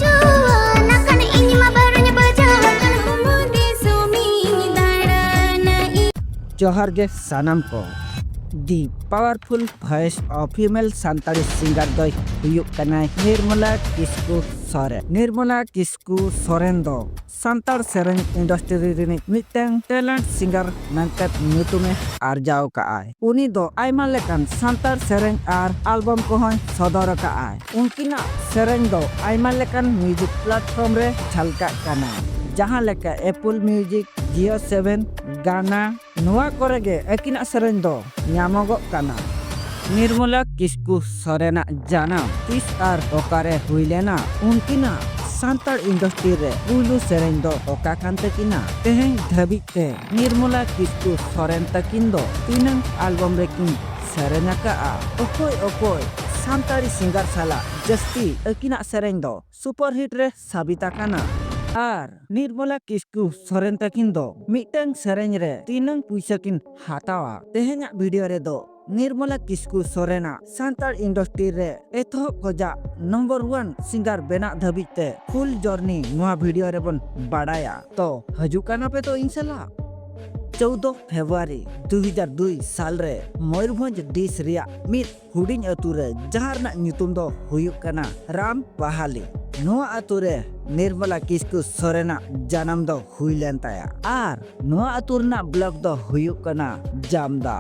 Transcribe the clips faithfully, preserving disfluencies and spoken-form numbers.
ᱡᱩᱣᱟᱹᱱ ᱟᱠᱟᱱ ᱤᱧ ᱢᱟ ᱵᱟᱹᱨᱩᱧ ᱵᱩᱡᱷᱟᱹᱣ ᱟᱠᱟᱱ ᱦᱚᱲᱢᱚ ᱫᱤᱥᱚᱢᱤᱧ ᱫᱟᱬᱟᱱᱟ ᱤᱧ᱾ ᱡᱚᱦᱟᱨ ᱜᱮ ᱥᱟᱱᱟᱢ ᱠᱚ᱾ The powerful voice of female Santali singer ᱫᱚᱭ ᱦᱩᱭᱩᱜ ᱠᱟᱱᱟᱭ ᱱᱤᱨᱢᱚᱞᱟ ᱠᱤᱥᱠᱩ ᱥᱚᱨᱮᱱ᱾ ᱱᱤᱨᱢᱚᱞᱟ ᱠᱤᱥᱠᱩ ᱥᱚᱨᱮᱱ ᱫᱚ ᱥᱟᱱᱛᱟᱲ ᱥᱮᱨᱮᱧ industry ᱨᱤᱱᱤᱡ ᱢᱤᱫᱴᱟᱝ talent singer ᱢᱮᱱᱛᱮ ᱧᱩᱛᱩᱢᱮ ᱟᱨᱡᱟᱣ ᱠᱟᱜᱼᱟᱭ᱾ ᱩᱱᱤ ᱫᱚ ᱟᱭᱢᱟ ᱞᱮᱠᱟᱱ ᱥᱟᱱᱛᱟᱲ ᱥᱮᱨᱮᱧ ᱟᱨ album ᱠᱚᱦᱚᱸᱭ ᱥᱚᱫᱚᱨ ᱟᱠᱟᱜᱼᱟᱭ᱾ ᱩᱱᱠᱤᱱᱟᱜ ᱥᱮᱨᱮᱧ ᱫᱚ ᱟᱭᱢᱟ ᱞᱮᱠᱟᱱ music platform ᱨᱮ ᱡᱷᱟᱞᱠᱟᱜ ᱠᱟᱱᱟ, ᱡᱟᱦᱟᱸ ᱞᱮᱠᱟ Apple Music, Jio Saavn, Gaana, ᱱᱚᱣᱟ ᱠᱚᱨᱮ ᱜᱮ ᱟᱹᱠᱤᱱᱟᱜ ᱥᱮᱨᱮᱧ ᱫᱚ ᱧᱟᱢᱚᱜᱚᱜ ᱠᱟᱱᱟ᱾ ᱱᱤᱨᱢᱚᱞᱟ ᱠᱤᱥᱠᱩ ᱥᱚᱨᱮᱱᱟᱜ ᱡᱟᱱᱟᱢ ᱛᱤᱥ ᱟᱨ ᱚᱠᱟᱨᱮ ᱦᱩᱭ ᱞᱮᱱᱟ? ᱩᱱᱠᱤᱱᱟᱜ ᱥᱟᱱᱛᱟᱲ industry ᱨᱮ ᱯᱩᱭᱞᱩ ᱥᱮᱨᱮᱧ ᱫᱚ ᱚᱠᱟ ᱠᱟᱱ ᱛᱟᱹᱠᱤᱱᱟ? ᱛᱮᱦᱮᱧ ᱫᱷᱟᱹᱵᱤᱡ ᱛᱮ ᱱᱤᱨᱢᱚᱞᱟ ᱠᱤᱥᱠᱩ ᱥᱚᱨᱮᱱ ᱛᱟᱹᱠᱤᱱ ᱫᱚ ᱛᱤᱱᱟᱹᱝ album ᱨᱮᱠᱤᱱ ᱥᱮᱨᱮᱧ ᱟᱠᱟᱜᱼᱟ? ᱚᱠᱚᱭ ᱚᱠᱚᱭ ᱥᱟᱱᱛᱟᱲᱤ singer ᱥᱟᱞᱟᱜ ᱡᱟᱹᱥᱛᱤ ᱟᱹᱠᱤᱱᱟᱜ ᱥᱮᱨᱮᱧ ᱫᱚ super hit ᱨᱮ ᱥᱟᱵᱤᱛ ᱟᱠᱟᱱᱟ? ᱟᱨ ᱱᱤᱨᱢᱚᱞᱟ ᱠᱤᱥᱠᱩ ᱥᱚᱨᱮᱱ ᱛᱟᱹᱠᱤᱱ ᱫᱚ ᱢᱤᱫᱴᱟᱝ ᱥᱮᱨᱮᱧ ᱨᱮ ᱛᱤᱱᱟᱹᱝ ᱯᱩᱭᱥᱟᱹ ᱠᱤᱱ ᱦᱟᱛᱟᱣᱟ? ᱛᱮᱦᱮᱧᱟᱜ video ᱨᱮᱫᱚ ᱱᱤᱨᱢᱚᱞᱟ ᱠᱤᱥᱠᱩ ᱥᱚᱨᱮᱱᱟᱜ ᱥᱟᱱᱛᱟᱲ industry ᱨᱮ ᱮᱛᱚᱦᱚᱵ ᱠᱷᱚᱡᱟᱜ number one singer ᱵᱮᱱᱟᱜ ᱫᱷᱟᱹᱵᱤᱡ ᱛᱮ full journey ᱱᱚᱣᱟ video ᱨᱮᱵᱚᱱ ᱵᱟᱲᱟᱭᱟ᱾ ᱛᱚ ᱦᱤᱡᱩᱜ ᱠᱟᱱᱟ ᱯᱮ ᱛᱚ ᱤᱧ ᱥᱟᱞᱟᱜ? ᱪᱳᱫᱚ ᱯᱷᱮᱵᱽᱨᱩᱣᱟᱨᱤ ᱫᱩ ᱦᱟᱡᱟᱨ ᱫᱩᱭ ᱥᱟᱞ ᱨᱮ ᱢᱚᱭᱩᱨᱵᱷᱚᱸᱡᱽ ᱰᱤᱥ ᱨᱮᱭᱟᱜ ᱢᱤᱫ ᱦᱩᱰᱤᱧ ᱟᱹᱛᱩ ᱨᱮ, ᱡᱟᱦᱟᱸ ᱨᱮᱱᱟᱜ ᱧᱩᱛᱩᱢ ᱫᱚ ᱦᱩᱭᱩᱜ ᱠᱟᱱᱟ ᱨᱟᱢ ᱯᱟᱦᱟᱞᱤ᱾ ᱱᱚᱣᱟ ᱟᱹᱛᱩ ᱨᱮ ᱱᱤᱨᱢᱚᱞᱟ ᱠᱤᱥᱠᱩ ᱥᱚᱨᱮᱱᱟᱜ ᱡᱟᱱᱟᱢ ᱫᱚ ᱦᱩᱭ ᱞᱮᱱ ᱛᱟᱭᱟ ᱟᱨ ᱱᱚᱣᱟ ᱟᱹᱛᱩ ᱨᱮᱱᱟᱜ block ᱫᱚ ᱦᱩᱭᱩᱜ ᱠᱟᱱᱟ ᱡᱟᱢᱫᱟ᱾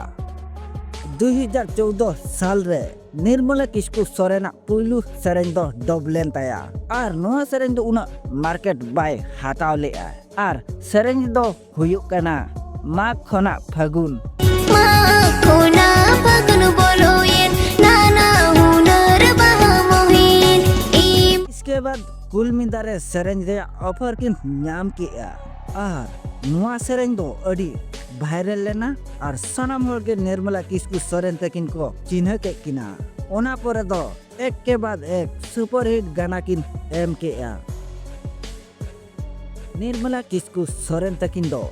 ᱫᱩ ᱦᱟᱡᱟᱨ ᱪᱳᱫᱚ ᱥᱟᱞ ᱨᱮ ᱱᱤᱨᱢᱚᱞᱟ ᱠᱤᱥᱠᱩ ᱥᱚᱨᱮᱱᱟᱜ ᱯᱩᱭᱞᱩ ᱥᱮᱨᱮᱧ ᱫᱚ ᱰᱚᱵ ᱞᱮᱱ ᱛᱟᱭᱟ ᱟᱨ ᱱᱚᱣᱟ ᱥᱮᱨᱮᱧ ᱫᱚ ᱩᱱᱟᱹᱜ market ᱵᱟᱭ ᱦᱟᱛᱟᱣ ᱞᱮᱜᱼᱟ᱾ ᱟᱨ ᱥᱮᱨᱮᱧ ᱫᱚ ᱦᱩᱭᱩᱜ ᱠᱟᱱᱟ ᱢᱟᱜᱽ ᱠᱷᱚᱱᱟᱜ ᱯᱷᱟᱹᱜᱩᱱ᱾ ᱢᱟᱜᱽ ᱠᱷᱚᱱᱟᱜ ᱯᱷᱟᱹᱜᱩᱱ ᱵᱚᱞᱚᱭᱮᱱ, ᱱᱟᱱᱟ ᱦᱩᱱᱟᱹᱨ ᱵᱟᱦᱟ ᱢᱚᱦᱤᱱ᱾ ᱤᱢ ᱤᱥᱠᱮ ᱵᱟᱫ ᱠᱩᱞᱢᱤ ᱫᱟᱨᱮ ᱥᱮᱨᱮᱧ ᱨᱮᱭᱟᱜ offer ᱠᱤᱱ ᱧᱟᱢ ᱠᱮᱜᱼᱟ ᱟᱨ ᱱᱚᱣᱟ ᱥᱮᱨᱮᱧ ᱫᱚ ᱟᱹᱰᱤ viral ᱞᱮᱱᱟ ᱟᱨ ᱥᱟᱱᱟᱢ ᱦᱚᱲ ᱜᱮ ᱱᱤᱨᱢᱚᱞᱟ ᱠᱤᱥᱠᱩ ᱥᱚᱨᱮᱱ ᱛᱟᱹᱠᱤᱱ ᱠᱚ ᱪᱤᱱᱦᱟᱹ ᱠᱮᱫ ᱠᱤᱱᱟ᱾ ᱚᱱᱟ ᱯᱚᱨᱮ ᱫᱚ ᱮᱠ ᱠᱮ ᱵᱟᱫ ᱮᱠ super hit ᱜᱟᱱᱟ ᱠᱤᱱ ᱮᱢ ᱠᱮᱜᱼᱟ᱾ ᱱᱤᱨᱢᱚᱞᱟ ᱠᱤᱥᱠᱩ ᱥᱚᱨᱮᱱ ᱛᱟᱹᱠᱤᱱ ᱫᱚ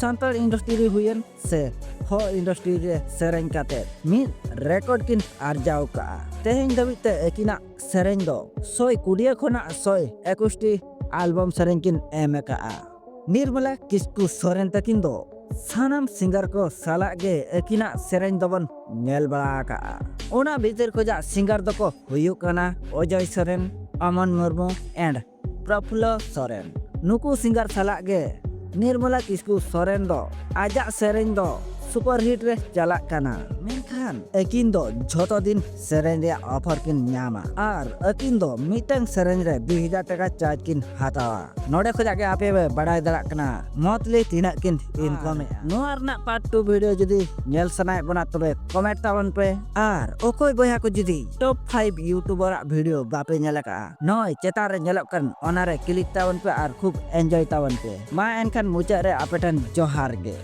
ᱥᱟᱱᱛᱟᱲ ᱤᱱᱰᱟᱥᱴᱨᱤ ᱨᱮ ᱦᱩᱭᱮᱱ ᱥᱮ ᱦᱚᱲ ᱤᱱᱰᱟᱥᱴᱨᱤ ᱨᱮ ᱥᱮᱨᱮᱧ ᱠᱟᱛᱮ ᱢᱤᱫ ᱨᱮᱠᱚᱨᱰ ᱠᱤᱱ ᱟᱨᱡᱟᱣ ᱠᱟᱜᱼᱟ᱾ ᱛᱮᱦᱮᱧ ᱫᱷᱟᱹᱵᱤᱡ ᱛᱮ ᱟᱹᱠᱤᱱᱟᱜ ᱥᱮᱨᱮᱧ ᱫᱚ ᱥᱚᱭ ᱠᱩᱲᱤᱭᱟᱹ ᱠᱷᱚᱱᱟᱜ ᱥᱚᱭ ᱮᱠᱩᱥᱴᱤ ᱟᱞᱵᱟᱢ ᱥᱮᱨᱮᱧ ᱠᱤᱱ ᱮᱢ ᱟᱠᱟᱜᱼᱟ᱾ ᱱᱤᱨᱢᱚᱞᱟ ᱠᱤᱥᱠᱩ ᱥᱚᱨᱮᱱ ᱛᱟᱹᱠᱤᱱ ᱫᱚ ᱥᱟᱱᱟᱢ ᱥᱤᱝᱜᱟᱨ ᱠᱚ ᱥᱟᱞᱟᱜ ᱜᱮ ᱟᱹᱠᱤᱱᱟᱜ ᱥᱮᱨᱮᱧ ᱫᱚᱵᱚᱱ ᱧᱮᱞ ᱵᱟᱲᱟ ᱟᱠᱟᱜᱼᱟ᱾ ᱚᱱᱟ ᱵᱷᱤᱛᱤᱨ ᱠᱷᱚᱱᱟᱜ ᱥᱤᱝᱜᱟᱨ ᱫᱚᱠᱚ ᱦᱩᱭᱩᱜ ᱠᱟᱱᱟ ᱚᱡᱚᱭ ᱥᱚᱨᱮᱱ, ᱚᱢᱚᱱ ᱢᱩᱨᱢᱩ and ᱯᱨᱚᱯᱷᱩᱞᱞᱚ ᱥᱚᱨᱮᱱ᱾ ᱱᱩᱠᱩ ᱥᱤᱝᱜᱟᱨ ᱥᱟᱞᱟᱜ ᱜᱮ ᱱᱤᱨᱢᱚᱞᱟ ᱠᱤᱥᱠᱩ ᱥᱚᱨᱮᱱ ᱫᱚ ᱟᱡᱟᱜ ᱥᱮᱨᱮᱧ ᱫᱚ ᱥᱩᱯᱟᱨ ᱦᱤᱴ ᱨᱮ ᱪᱟᱞᱟᱜ ᱠᱟᱱᱟ, ᱢᱮᱱᱠᱷᱟᱱ ᱟᱹᱠᱤᱱ ᱫᱚ ᱡᱷᱚᱛᱚ ᱫᱤᱱ ᱥᱮᱨᱮᱧ ᱨᱮᱭᱟᱜ ᱚᱯᱷᱟᱨ ᱠᱤᱱ ᱧᱟᱢᱟ ᱟᱨ ᱟᱹᱠᱤᱱ ᱫᱚ ᱢᱤᱫᱴᱟᱝ ᱥᱮᱨᱮᱧ ᱨᱮ ᱫᱩᱭ ᱦᱟᱡᱟᱨ ᱴᱟᱠᱟ ᱪᱟᱨᱡᱽ ᱠᱤᱱ ᱦᱟᱛᱟᱣᱟ᱾ ᱱᱚᱰᱮ ᱠᱷᱚᱱᱟᱜ ᱜᱮ ᱟᱯᱮ ᱯᱮ ᱵᱟᱲᱟᱭ ᱫᱟᱲᱮᱭᱟᱜ ᱠᱟᱱᱟ ᱢᱚᱱᱛᱷᱞᱤ ᱛᱤᱱᱟᱹᱜ ᱠᱤᱱ ᱤᱱᱠᱟᱢ ᱮᱫᱼᱟ᱾ ᱱᱚᱣᱟ ᱨᱮᱱᱟᱜ ᱯᱟᱨᱴ ᱴᱩ ᱵᱷᱤᱰᱤᱭᱳ ᱡᱩᱫᱤ ᱧᱮᱞ ᱥᱟᱱᱟᱭᱮᱫ ᱵᱚᱱᱟ, ᱛᱚᱵᱮ ᱠᱚᱢᱮᱱᱴ ᱛᱟᱵᱚᱱ ᱯᱮ᱾ ᱟᱨ ᱚᱠᱚᱭ ᱵᱚᱭᱦᱟ ᱠᱚ ᱡᱩᱫᱤ ᱴᱚᱯ ᱯᱷᱟᱭᱤᱵᱷ ᱭᱩᱴᱩᱵᱟᱨᱟᱜ ᱵᱷᱤᱰᱤᱭᱳ ᱵᱟᱯᱮ ᱧᱮᱞ ᱟᱠᱟᱫᱼᱟ, ᱱᱚᱜᱼᱚᱭ ᱪᱮᱛᱟᱱ ᱨᱮ ᱧᱮᱞᱚᱜ ᱠᱟᱱ ᱚᱱᱟᱨᱮ ᱠᱞᱤᱠ ᱛᱟᱵᱚᱱ ᱯᱮ ᱟᱨ ᱠᱷᱩᱵ ᱮᱱᱡᱚᱭ ᱛᱟᱵᱚᱱ ᱯᱮ᱾ ᱢᱟ ᱮᱱᱠᱷᱟᱱ ᱢᱩᱪᱟᱹᱫ ᱨᱮ ᱟᱯᱮ ᱴᱷᱮᱱ ᱡᱚᱦᱟᱨ ᱜᱮ᱾